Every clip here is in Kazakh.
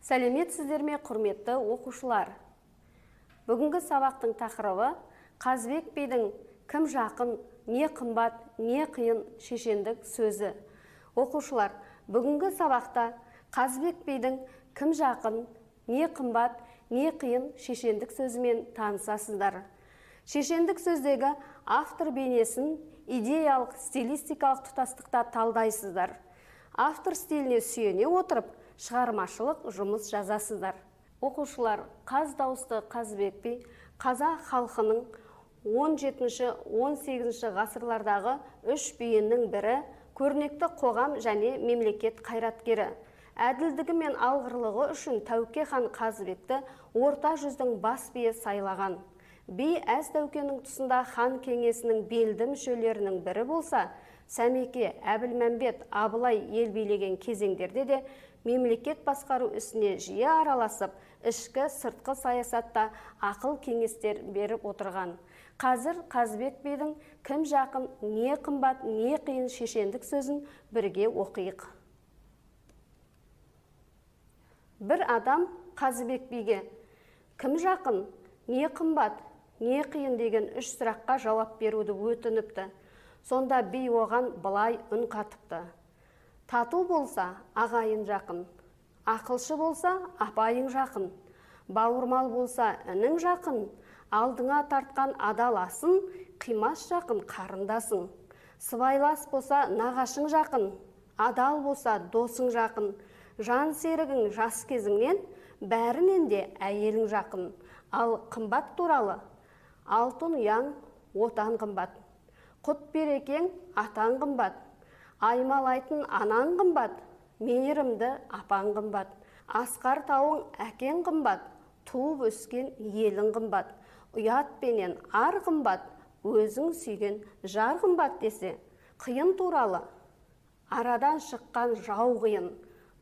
Сәлеметсіздер ме, құрметті оқушылар? Бүгінгі сабақтың тақырыбы Қазыбек бидің кім жақын, не қымбат, не қиын шешендік сөзі. Оқушылар, бүгінгі сабақта Қазыбек бидің кім жақын, не қымбат, не қиын шешендік сөзімен танысасыздар. Шешендік сөздегі автор бейнесін идеялық, стилистикалық тұтастықта талдайсыздар. Автор стиліне сүйене отырып, шығармашылық жұмыс жазасыздар. Оқушылар, қаз дауысты Қазыбек би қазақ халқының 17-18 ғасырлардағы үш биінің бірі, көрнекті қоғам және мемлекет қайраткері. Әділдігі мен алғырлығы үшін Тәуке хан Қазыбекті Орта жүздің бас биі сайлаған. Би Әз Тәукенің тұсында хан кеңесінің белді мүшелерінің бірі болса, Сәмеке, Әбілмәмбет, Абылай ел билеген кезеңдерде де мемлекет басқару ісіне жиі араласып, ішкі, сыртқы саясатта ақыл кеңестер беріп отырған. Қазір Қазыбек бидің кім жақын, не қымбат, не қиын шешендік сөзін бірге оқиық. Бір адам Қазыбек биге кім жақын, не қымбат, не қиын деген үш сұраққа жауап беруді өтініпті. Сонда би оған былай үн қатыпты. Тату болса, ағайын жақын, ақылшы болса, апайың жақын, бауырмал болса, інің жақын, алдыңа тартқан адал асын, қимас жақын қарындасың. Сыбайлас болса, нағашың жақын, адал болса, досың жақын, жан серігің жас кезіңнен, бәрінен де әйелің жақын. Ал қымбат туралы алтын ұяң отан қымбат, құт берекең атаң қымбат, аймалайтын анаң қымбат, мейірімді апаң қымбат, асқар тауың әкең қымбат, туып өскен елің қымбат, ұят пенен ар қымбат, өзің сүйген жар қымбат десе, қиын туралы арадан шыққан жау қиын,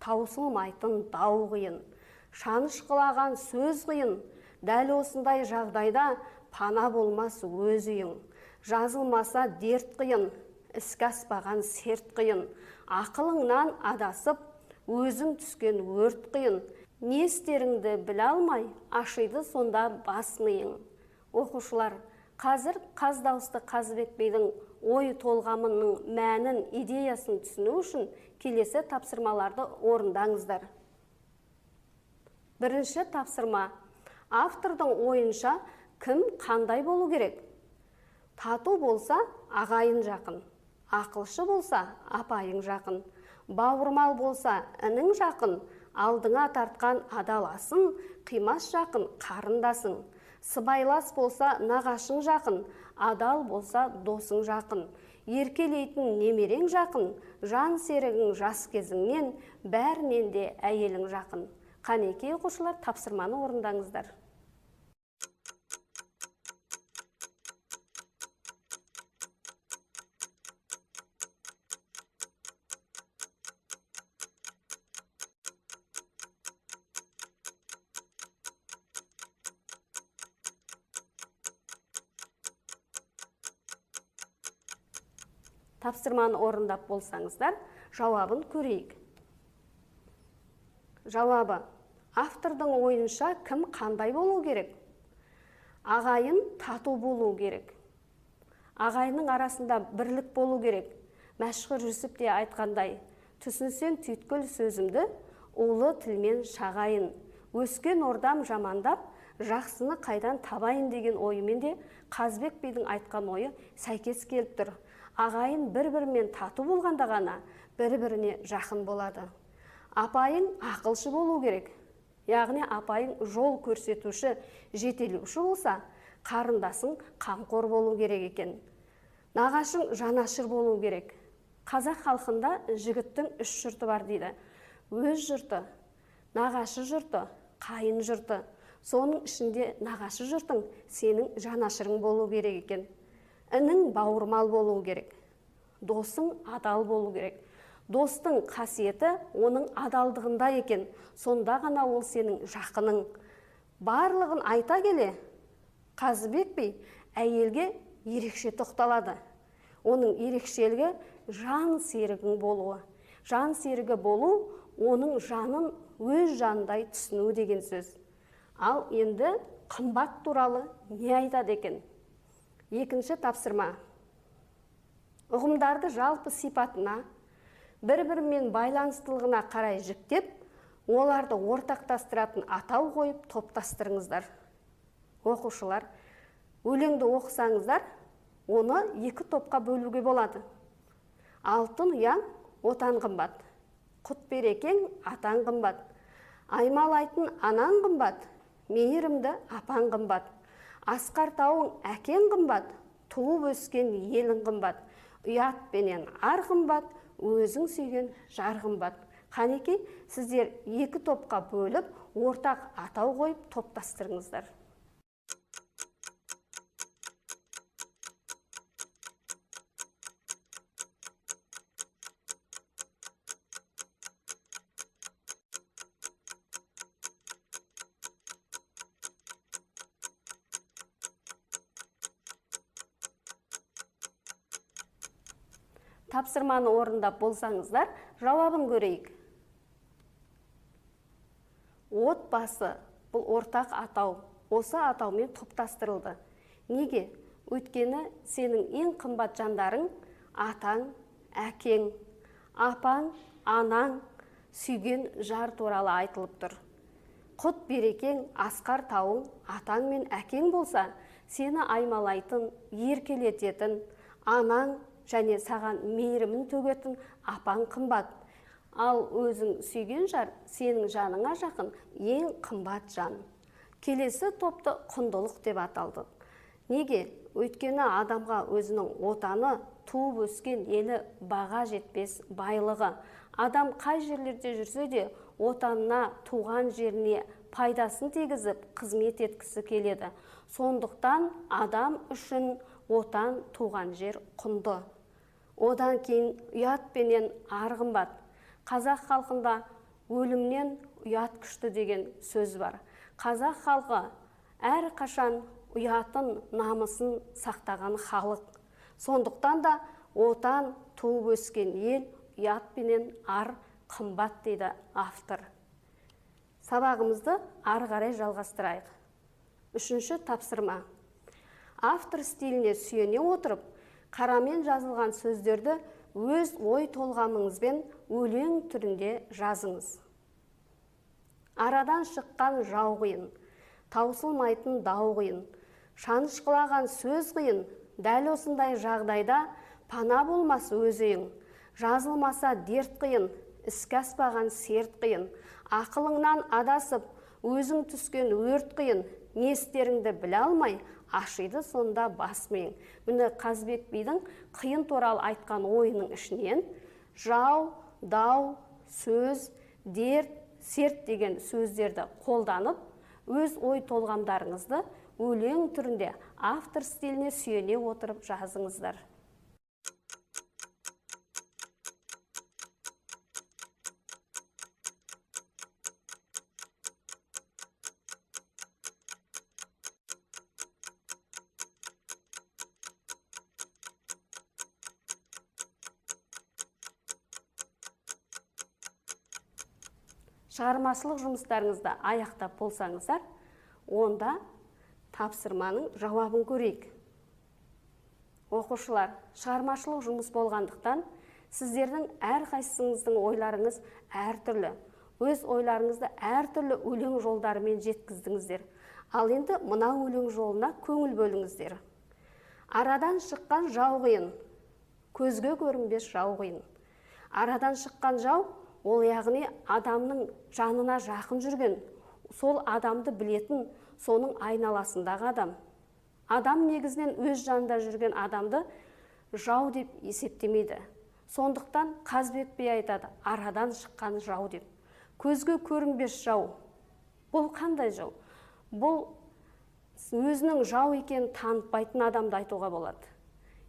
таусылмайтын дау қиын, шанышқылаған сөз қиын, дәл осындай жағдайда пана болмас өз үйің, жазылмаса дерт қиын, іске аспаған серт қиын, ақылыңнан адасып, өзің түскен өрт қиын, не істеріңді біле алмай, ашиды сонда бас миың. Оқушылар, қазір қаз дауысты Қазыбек бидің ой толғамының мәнін, идеясын түсіну үшін келесі тапсырмаларды орындаңыздар. Бірінші тапсырма. Автордың ойынша кім қандай болу керек? Тату болса, ағайын жақын, ақылшы болса, апайың жақын, бауырмал болса, інің жақын, алдыңа тартқан адал асын, қимас жақын қарындасың, сыбайлас болса, нағашың жақын, адал болса, досың жақын, еркелейтін немерең жақын, жан серігің жас кезіңнен, бәрінен де әйелің жақын. Қанекей, оқушылар, тапсырманы орындаңыздар. Тапсырманы орындап болсаңыздар, жауабын көрейік. Жауабы. Автордың ойынша кім қандай болу керек? Ағайын тату болу керек. Ағайынның арасында бірлік болу керек. Мәшһүр Жүсіп те айтқандай, түсінсең түйткіл сөзімді, улы тілмен шағайын. Өскен ордам жамандап, жақсыны қайдан табайын деген ойымен де Қазыбек бидің айтқан ойы сәйкес келіп тұр. Ағайын бір-бірімен тату болғанда ғана бір-біріне жақын болады. Апайың ақылшы болу керек. Яғни апайың жол көрсетуші, жетелеуші болса, қарындасың қамқор болу керек екен. Нағашың жанашыр болу керек. Қазақ халқында жігіттің үш жұрты бар дейді. Өз жұрты, нағашы жұрты, қайын жұрты. Соның ішінде нағашы жұртың сенің жанашырың болу керек екен. Інің бауырмал болу керек. Досың адал болу керек. Достың қасиеті оның адалдығында екен. Сонда ғана ол сенің жақының. Барлығын айта келе, Қазыбек би әйелге ерекше тоқталады. Оның ерекшелігі жан серігің болуы. Жан серігі болу оның жанын өз жанындай түсіну деген сөз. Ал енді қымбат туралы не айтады екен? Екінші тапсырма. Ұғымдарды жалпы сипатына, бір-бірімен байланыстылығына қарай жіктеп, оларды ортақтастыратын атау қойып топтастырыңыздар. Оқушылар, өлеңді оқысаңыздар, оны екі топқа бөлуге болады. Алтын ұяң отан қымбат, құт берекең атаң қымбат, аймалайтын анаң қымбат, мейірімді апаң қымбат, асқар тауың әкең қымбат, туып өскен елің қымбат, ұят пенен ар қымбат, өзің сүйген жар қымбат. Қанекей, сіздер екі топқа бөліп, ортақ атау қойып топтастырыңыздар. Тапсырманы орындап болсаңыздар, жауабын көрейік. Отбасы бұл ортақ атау. Осы атаумен топтастырылды. Неге? Өйткені сенің ең қымбат жандарың атаң, әкең, апаң, анаң, сүйген жар туралы айтылып тұр. Құт берекең, асқар тауың, атаң мен әкең болса, сені аймалайтын, еркелететін, анаң және саған мейірімін төгетін апаң қымбат. Ал өзің сүйген жар сенің жаныңа жақын ең қымбат жан. Келесі топты құндылық деп аталды. Неге? Өйткені адамға өзінің отаны, туып өскен елі баға жетпес байлығы. Адам қай жерлерде жүрсе де отанына, туған жеріне пайдасын тигізіп, қызмет еткісі келеді. Сондықтан адам үшін отан, туған жер құнды. Одан кейін ұят пенен ар қымбат. Қазақ халқында өлімнен ұят күшті деген сөз бар. Қазақ халқы әрқашан ұятын, намысын сақтаған халық. Сондықтан да отан, туып өскен ел, ұят пенен ар қымбат дейді автор. Сабағымызды ары қарай жалғастырайық. Үшінші тапсырма. Автор стиліне сүйене отырып, қарамен жазылған сөздерді өз ой толғамыңызбен өлең түрінде жазыңыз. Арадан шыққан жау қиын, таусылмайтын дау қиын, шанышқылаған сөз қиын, дәл осындай жағдайда пана болмас өз үйің, жазылмаса дерт қиын, іске аспаған серт қиын, ақылыңнан адасып, өзің түскен өрт қиын, не істеріңді біле алмай, ашиды сонда бас миың. Міне Қазыбек бидің қиын туралы айтқан ойының ішінен жау, дау, сөз, дерт, серт деген сөздерді қолданып, өз ой толғамдарыңызды өлең түрінде автор стиліне сүйене отырып жазыңыздар. Шығармашылық жұмыстарыңызды аяқтап болсаңыздар, онда тапсырманың жауабын көрейік. Оқушылар, шығармашылық жұмыс болғандықтан сіздердің әрқайсыңыздың ойларыңыз әртүрлі. Өз ойларыңызды әртүрлі өлең жолдарымен жеткіздіңіздер. Ал енді мына өлең жолына көңіл бөліңіздер. Арадан шыққан жау қиын, көзге көрінбес жау қиын. Арадан шыққан жау, ол яғни адамның жанына жақын жүрген, сол адамды білетін, соның айналасындағы адам. Адам негізінен өз жанында жүрген адамды жау деп есептемейді. Сондықтан Қазыбек би айтады, арадан шыққан жау деп. Көзге көрінбес жау. Бұл қандай жау? Бұл өзінің жау екенін танытпайтын адамды айтуға болады.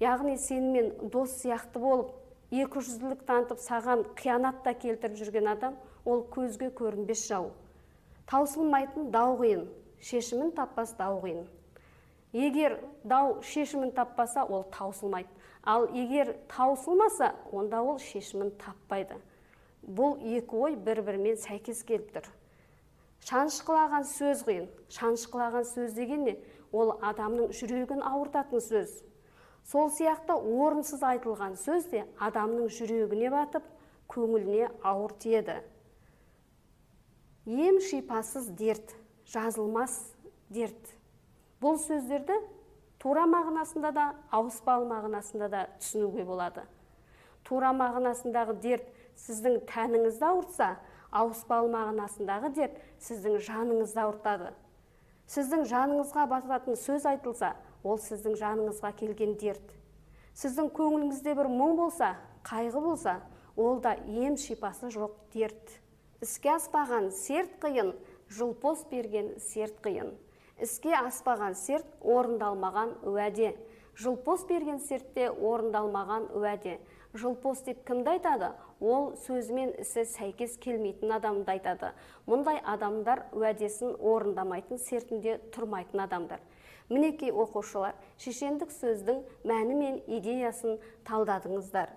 Яғни сенімен дос сияқты болып, екі жүзділік танытып, саған қиянат та келтіріп жүрген адам, ол көзге көрінбес жау. Таусылмайтын дау қиын, шешімін таппас дау қиын. Егер дау шешімін таппаса, ол таусылмайды. Ал егер таусылмаса, онда ол шешімін таппайды. Бұл екі ой бір-бірімен сәйкес келіп тұр. Шанышқылаған сөз қиын. Шанышқылаған сөз деген не? Ол адамның жүрегін ауыртатын сөз. Сол сияқты орынсыз айтылған сөз де адамның жүрегіне батып, көңіліне ауыр тиеді. Ем шипасыз дерт, жазылмас дерт. Бұл сөздерді тура мағынасында да, ауыспалы мағынасында да түсінуге болады. Тура мағынасындағы дерт сіздің тәніңізді ауыртса, ауыспалы мағынасындағы дерт сіздің жаныңызды ауыртады. Сіздің жаныңызға бататын сөз айтылса, ол сіздің жаныңызға келген дерт. Сіздің көңіліңізде бір мұң болса, қайғы болса, ол да ем шипасы жоқ дерт. Іске аспаған серт қиын, жылпос берген серт қиын. Іске аспаған серт — орындалмаған уәде. Жылпос берген сертте орындалмаған уәде. Жылпос деп кімді айтады? Ол сөзі мен ісі сәйкес келмейтін адамды айтады. Мұндай адамдар уәдесін орындамайтын, сертінде тұрмайтын адамдар. Мінекей, оқушылар, шешендік сөздің мәні мен идеясын талдадыңыздар.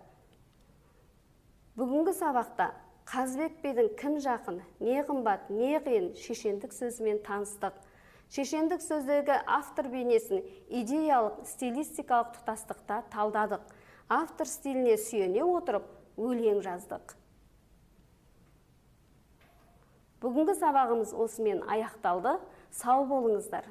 Бүгінгі сабақта Қазыбек бидің «Кім жақын, не қымбат, не қиын» шешендік сөзімен таныстық. Шешендік сөздегі автор бейнесін идеялық, стилистикалық тұтастықта талдадық. Автор стиліне сүйене отырып, өлең жаздық. Бүгінгі сабағымыз осымен аяқталды. Сау болыңыздар.